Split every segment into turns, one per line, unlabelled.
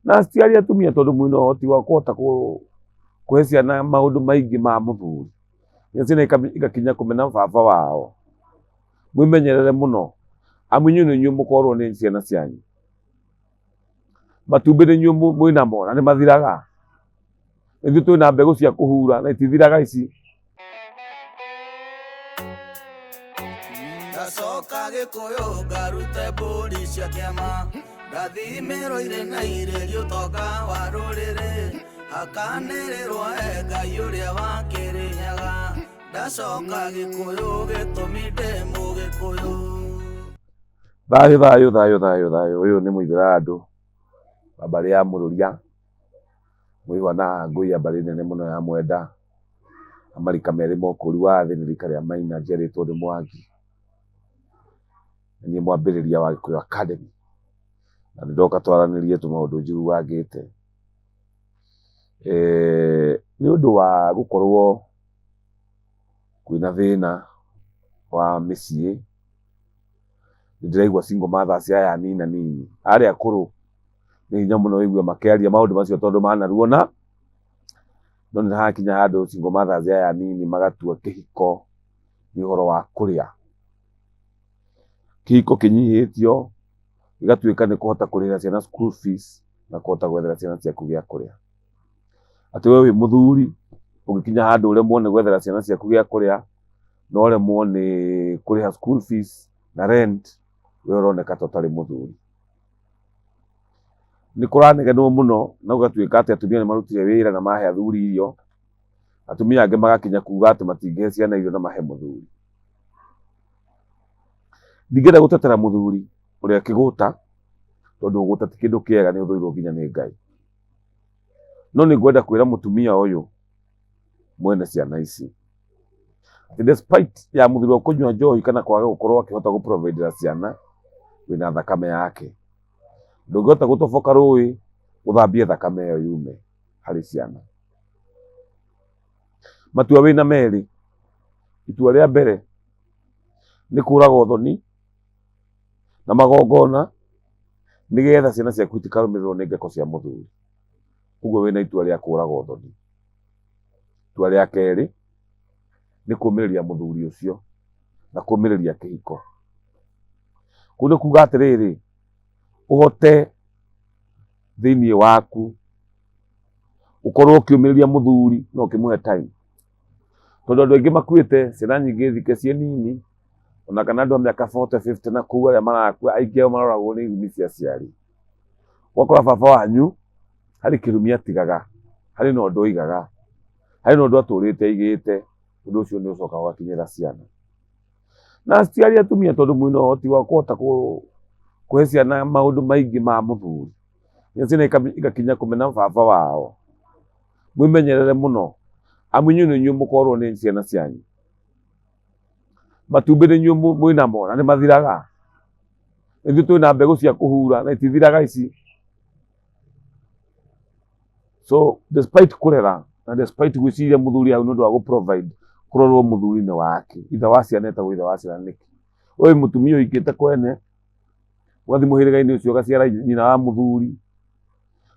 Na aciari atumia tondũ mwĩna ũhoti wa kũhota kũhe ciana maũndũ maingĩ ma mũthuri, nginya ciana igakinya kũmena baba wao. Mwĩmenyerere mũno, amu inyuĩ nĩ inyuĩ mũkorwo nĩ ciana cianyu. Matumbĩ nĩ inyuĩ mwĩnamo na nĩ mathiraga. Ithuĩ twĩna mbegũ cia kũhura na itithiraga ici.
Ngacoka Gĩkũyũ ngarute mbũri cia kĩama, ngathimĩrwo irĩ na irĩrio ũtonga wa rũrĩrĩ, hakanĩrĩrwo he Ngai ũrĩa wa Kĩrĩnyaga. Ndacoka Gĩkũyũ gĩtũmi ndĩ Mũgĩkũyũ.
Thayũ thayũ thayũ thayũ thayũ, ũyũ nĩ mũithĩra andũ wa mbarĩ ya Mũrũria, mũihwa na ngũi ya mbarĩ nene mũno ya Mwenda. Marika merĩ ma ũkũri wa thĩ nĩ rika rĩa Maina njiarĩtwo nĩ Mwangi. Nĩ niĩ mwambĩrĩria wa Gĩkũyũ Academy. Na nĩ ndoka twaranĩrie tũmaũndũ njiguangĩte. Nĩ ũndũ wa gũkorwo kwĩna thĩna wa mĩciĩ, nĩ ndĩraigua single mothers aya anini anini, arĩa akũrũ nĩ hinya mũno ũigue makĩaria maũndũ macio tondũ manaruona. No nĩ hakinya handũ single mothers aya anini magatua kĩhiko nĩ ũhoro wa kũrĩa. Kĩhiko kĩnyihĩtio gĩgatuĩka nĩ kũhota kũrĩhĩra ciana school fees na kũhota gwethera ciana ciaku gĩa kũrĩa. Atĩ we wĩ mũthuri ũngĩkinya handũ ũremwo nĩ gwethera ciana ciaku gĩa kũrĩa, na ũremwo nĩ kũrĩha school fees na rent, we ũroneka ta ũtarĩ mũthuri. Nĩ kũranegenwo mũno na gũgatuĩka atĩ atumia nĩ marutire wĩra na mahe athuri irio, atumia angĩ magakinya kuga atĩ matingĩhe ciana irio na mahe mũthuri. Ndingĩenda gũtetera mũthuri ũrĩa kĩgũta, tondũ ũgũta ti kĩndũ kĩega, nĩ ũthũirwo nginya nĩ Ngai. No nĩ ngwenda kwĩra mũtumia ũyũ mwene ciana ici atĩ despite ya mũthuri wa kũnyua njohi kana kwaga gũkorwo akĩhota gũ provide ra ciana, wĩna thakame yake. Ndũngĩhota gũtoboka rũĩ ũthambie thakame ĩyo yume harĩ ciana. Matua wĩna merĩ, itua rĩa mbere nĩ kũraga ũthoni na magongona nĩgetha ciana ciaku itikarũmĩrĩrwo nĩ ngeko cia mũthuri. Ũguo wĩna itua rĩa kũraga ũthoni. Itua rĩa kerĩ nĩ kũmĩrĩria mũthuri ũcio na kũmĩrĩria kĩhiko. Kũu nĩ kuga atĩrĩrĩ, ũhote thĩiniĩ waku ũkorwo ũkĩũmĩrĩria mũthuri na ũkĩmũhe time. Tondũ andũ aingĩ makuĩte, ciana nyingĩ thike ciĩ nini, ona kana andũ a mĩaka 40, 50 na kũu arĩa marakua, aingĩ ao maroragwo nĩ irumi cia aciari. Ũgakora baba wanyu harĩ kĩrumi atigaga, harĩ na ũndũ oigaga, harĩ na ũndũ atũrĩte aigĩte, ũndũ ũcio nĩ ũcokaga ũgakinyĩra ciana. Na aciari atumia tondũ mwĩna ũhoti wa kũhota kũhe ciana maũndũ maingĩ ma mũthuri, nginya ciana igakinya kũmena baba wao. Mwĩmenyerere mũno, amu inyuĩ nĩ inyuĩ mũkorwo nĩ ciana cianyu. Matumbĩ nĩ inyuĩ mwĩnamo na nĩ mathiraga. Ithuĩ twĩna mbegũ cia kũhura na itithiraga ici. So despite kũrera na despite gwĩciria mũthuri hau nĩ ũndũ wa gũ provide, kũrorwo mũthuri nĩ wake. Ithe wa ciana etagwo ithe wa ciana nĩkĩ? Ũyũ mũtumia ũhikĩte kwene, ũgathiĩ mũhĩrĩga-inĩ ũcio ũgaciara nyina wa mũthuri,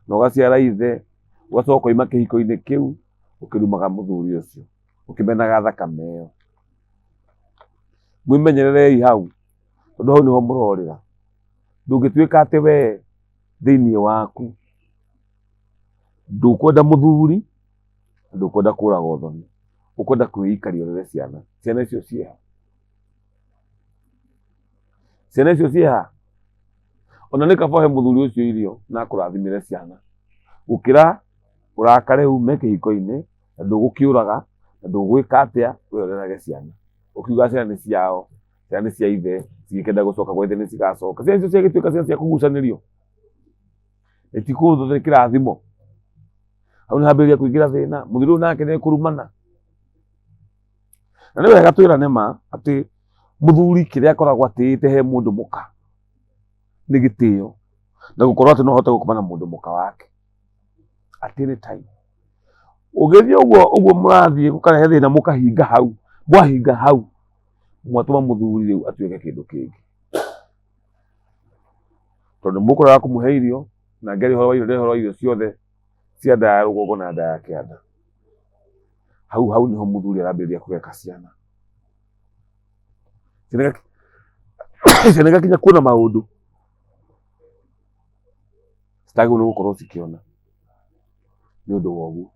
na ũgaciara ithe, ũgacoka ũkoima kĩhiko-inĩ kĩu ũkĩrumaga mũthuri ũcio, ũkĩmenaga thakame ĩyo. Mwĩmenyererei hau, tondũ hau nĩho mũrorĩra. Ndũngĩtuĩka atĩ we thĩiniĩ waku ndũkwenda mũthuri, na ndũkwenda kũraga ũthoni, ũkwenda kwĩikaria ũrere ciana. Ciana icio ciĩha? Ciana icio ciĩha? Ona nĩ kaba ũhe mũthuri ũcio irio na akũrathimĩre ciana, gũkĩra ũrakare ume kĩhiko-inĩ na ndũgũkĩũraga na ndũgwĩka atĩa, we ũrerage ciana. Ũkiuga ciana nĩ ciao, ciana nĩ cia ithe, cigĩkenda gũcoka gwa ithe nĩ cigacoka. Ciana icio ciagĩtuĩka ciana cia kũgucanĩrio, itikũhũthwo nĩ kĩrathimo. Hau nĩ hambĩrĩria kũingĩra thĩna, mũthuri ũyũ nake nĩ ekũrumana. Na nĩ wega twĩrane ma atĩ mũthuri kĩrĩa akoragwo atĩĩte he mũndũ mũka nĩ gĩtĩo na gũkorwo atĩ no ahote gũkoma na mũndũ mũka wake at any time. Ũgĩthiĩ ũguo ũguo mũrathiĩ gũkarehe thĩna mũkahinga hau, mwahinga hau mwatũma mũthuri rĩu atuĩke kĩndũ kĩngĩ, tondũ mũkũrega kũmũhe irio, Na ngĩaria ũhoro wa irio, ndĩraria ũhoro wa irio ciothe cia nda ya rũgongo na nda ya kĩanda. Hau hau niho mũthuri arambĩrĩria kũgeka ciana. Ciana igakinya kuona maũndũ citagĩrĩirwo nĩ gũkorwo cikĩona nĩ ũndũ wa ũguo.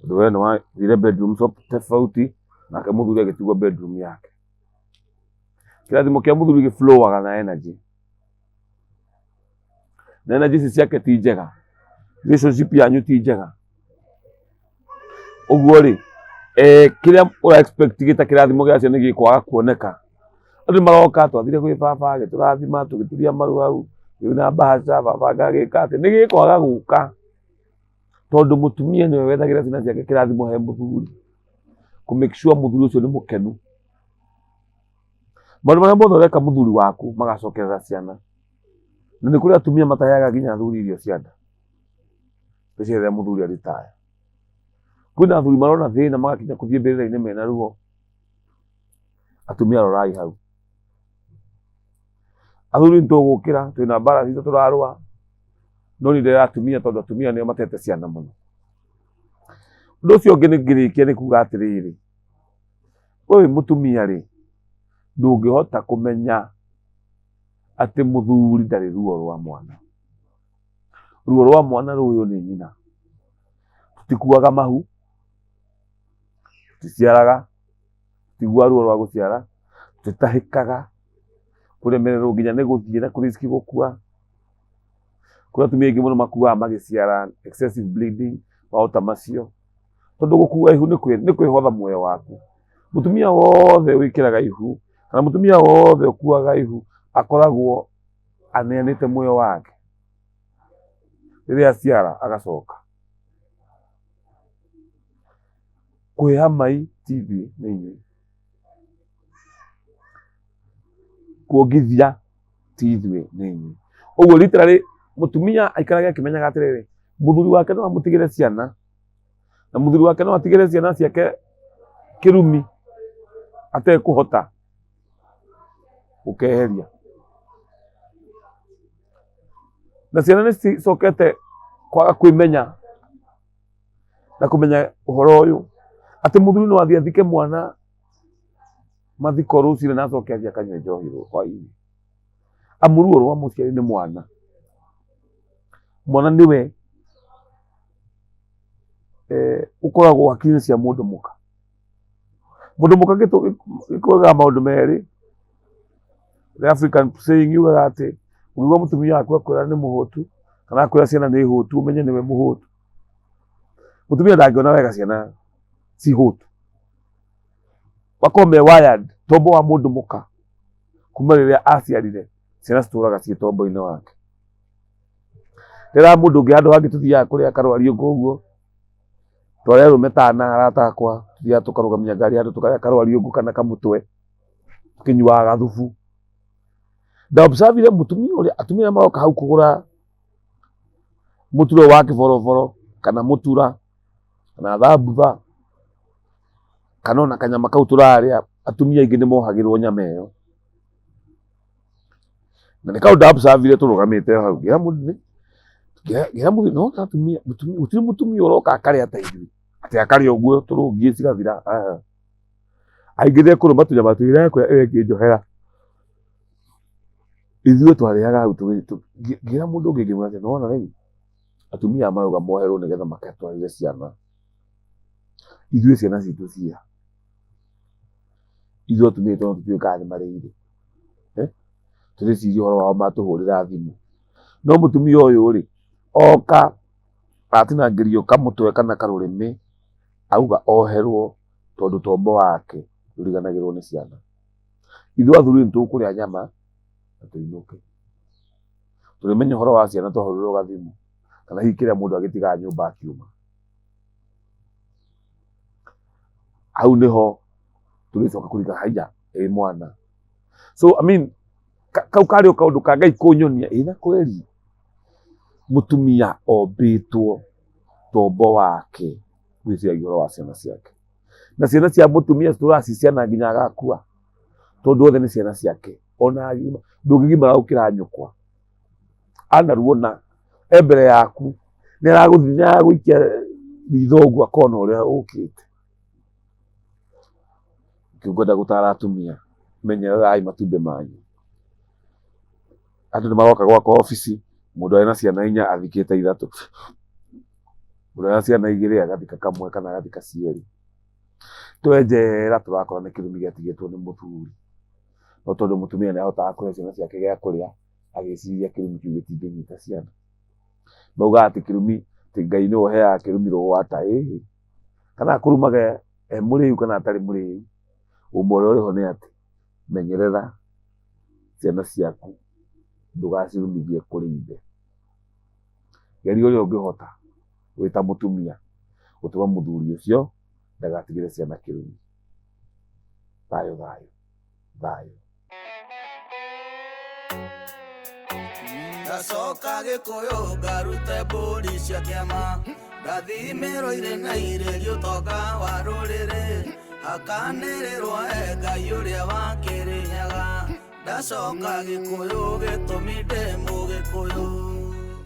Tondũ we nĩ wathire bedroom tofauti nake mũthuri agĩtigwo bedroom yake. Kĩrathimo kĩa mũthuri gĩ flow aga na energy. Na energy ici ciake ti njega. Relationship yanyu ti njega. Ũguo rĩ, kĩrĩa ũra expect gĩta kĩrathimo gĩa ciana gĩkwaga kuoneka. Andũ nĩ maroka twathire gwĩ baba agĩtũrathima tũgĩturia maru hau, na mbahaca baba agĩka atĩ, nĩ gĩkwaga gũka. Tondũ mũtumia nĩwe wethagĩra ciana ciake kĩrathimo he mũthuri. Kũ make sure mũthuri ũcio nĩ mũkenu. Maũndũ marĩa mothe ũreka mũthuri waku magacokerera ciana. Na nĩ kũrĩ atumia mataheaga nginya athuri irio cia nda. Especially rĩrĩa mũthuri a retire. Kwĩna athuri marona thĩna magakinya kũthiĩ mbĩrĩra-inĩ mena ruo. Atumia rorai hau. Athuri nĩ tũgũkĩra twĩna mbara citũ tũrarũa, no nĩ ndĩrera atumia tondũ atumia nĩo matete ciana mũno. Ũndũ ũcio ũngĩ ngĩrĩkia nĩ kuga atĩrĩrĩ, we wĩ mũtumia rĩ, ndũngĩhota kũmenya atĩ mũthuri ndarĩ ruo rwa mwana. Ruo rwa mwana rũyũ nĩ nyina. Tũtikuaga mahu, tũticiaraga, tũtiguaga ruo rwa gũciara, tũtitahĩkaga, kũremererwo nginya nĩ gũthiĩ na kũ risk gũkua. Kũrĩ atumia aingĩ mũno makuaga magĩciara, excessive bleeding, maũndũ ta macio. Tondũ gũkua ihu nĩ kwĩhotha muoyo waku. Mũtumia wothe wĩkĩraga ihu kana mũtumia wothe ũkuaga ihu akoragwo aneanĩte muoyo wake. Rĩrĩa aciara agacoka. Kũheha mai ti ithuĩ nĩ inyuĩ. Kuongithia ti ithuĩ nĩ inyuĩ. Ũguo literally mũtumia aikarage akĩmenyaga atĩrĩrĩ, mũthuri wake no amũtigĩre ciana, na mũthuri wake no atigĩre ciana ciake kĩrumi atekũhota gũkeheria. Na ciana nĩ cicokete kwaga kwĩmenya na kũmenya ũhoro ũyũ, atĩ mũthuri no athiĩ athike mwana mathiko rũcinĩ na acoke athiĩ akanyue njohi hwainĩ. Amu ruo rwa mũciari nĩ mwana. Mwana nĩwe ũkoragwo hakiri-inĩ cia mũndũ mũka. Mũndũ mũka gĩkũraga maũndũ merĩ. The African saying yugaga atĩ ũngĩigua mũtumia waku akwĩra nĩ mũhũtu kana akwĩra ciana nĩ hũtu ũmenye nĩwe mũhũtu. Mũtumia ndangĩona wega ciana ci hũtu. Makoragwo me wired tombo wa mũndũ mũka kuma rĩrĩa aciarire ciana citũraga ciĩ tombo-inĩ wake. Ndĩra mũndũ ũngĩ handũ hangĩ tũthiaga kũrĩa karwari ũguo twarĩ arũme ta ana arata akwa tũthiaga tũkarũgamia ngari handũ tũkarĩa karwari ũguo kana kamũtwe tũkĩnyuaga gathubu. Nda observe ire mũtumia ũrĩa atumia arĩa maroka hau kũgũra mũtura ũyũ wa kĩboroboro kana mũtura kana thambutha kana ona kanyama kau tũrarĩa atumia aingĩ nĩ mohagĩrwo nyama ĩyo. Na nĩ kaũndũ nda observe ire tũrũgamĩte hau ngĩra mũthuri no atumia gũtirĩ mũtumia ũroka akarĩa ta ithuĩ atĩ akarĩa ũguo tũrũngiĩ cigathira aca. Aingĩ nĩ ekũrũma tũnyama twĩrĩ akwĩra ĩyo ĩngĩ njohera. Ithuĩ twarĩaga hau ngĩra mũndũ ũngĩ ngĩmwĩra atĩ nĩwona rĩu atumia aya marauga moherwo nĩgetha magatwarĩre ciana. Ithuĩ ciana citũ ciĩ ha? Ithuĩ atumia aitũ no tũtiũĩ kana nĩ marĩire. Tũreciria ũhoro wao matũhũrĩra thimũ. No mũtumia ũyũ rĩ, oka atinangĩrio kamũtwe kana karũrĩmĩ, auga oherwo tondũ tombo wake ndũriganagĩrwo nĩ ciana. Ithuĩ athuri nĩ tũkũrĩa nyama na tũinũke. Tũrĩmenya ũhoro wa ciana twahũrĩrwo gathimũ kana hihi kĩrĩa mũndũ agĩtigaga nyũmba akiuma. Hau nĩho tũrĩcoka kũririkana haiya ĩ mwana. So I mean kau karĩ o kaũndũ ka Ngai kũnyonia ĩ na kweri mũtumia ombĩtwo tombo wake gwĩciragia ũhoro wa ciana ciake. Na ciana cia mũtumia citũraga ci ciana nginya agakua tondũ othe nĩ ciana ciake. Ona agima ndũngĩgimara gũkĩra nyũkwa. Anaruona e mbere yaku, nĩ aragũikia ritho ũguo akona ũrĩa ũkĩte. Nĩkĩo ngwenda gũtara atumia, menyererai matumbĩ manyu. Andũ nĩ maroka gwakwa obici, mũndũ arĩ na ciana inya athikĩte ithatũ, mũndũ arĩ na ciana igĩrĩ agathika kamwe kana agathika cierĩ. Twenjera tũrakora nĩ kĩrumi gĩatigĩtwo nĩ mũthuri, no tondũ mũtumia nĩ ahotaga kũhe ciana ciake gĩa kũrĩa, agĩciria kĩrumi kĩu gĩtingĩnyita ciana. Maugaga atĩ kĩrumi, atĩ Ngai nĩwe ũheaga kĩrumi rũgwata, ĩĩ kana akũrumaga e mũrĩu kana atarĩ mũrĩu. Ũma ũrĩa ũrĩho nĩ atĩ menyerera ciana ciaku ndũgacirumithie kũrĩ ithe. Geria ũrĩa ũngĩhota wĩ ta mũtumia gũtũma mũthuri ũcio ndagatigĩre ciana kĩrumi. Thayũ thayũ thayũ.
Ndacoka Gĩkũyũ ngarute mbũri cia kĩama, ndathimĩrwo irĩ na irĩrio ũtonga wa rũrĩrĩ, hakanĩrĩrwo e Ngai ũrĩa wa Kĩrĩnyaga. Ndacoka Gĩkũyũ gĩtũmi ndĩ Mũgĩkũyũ.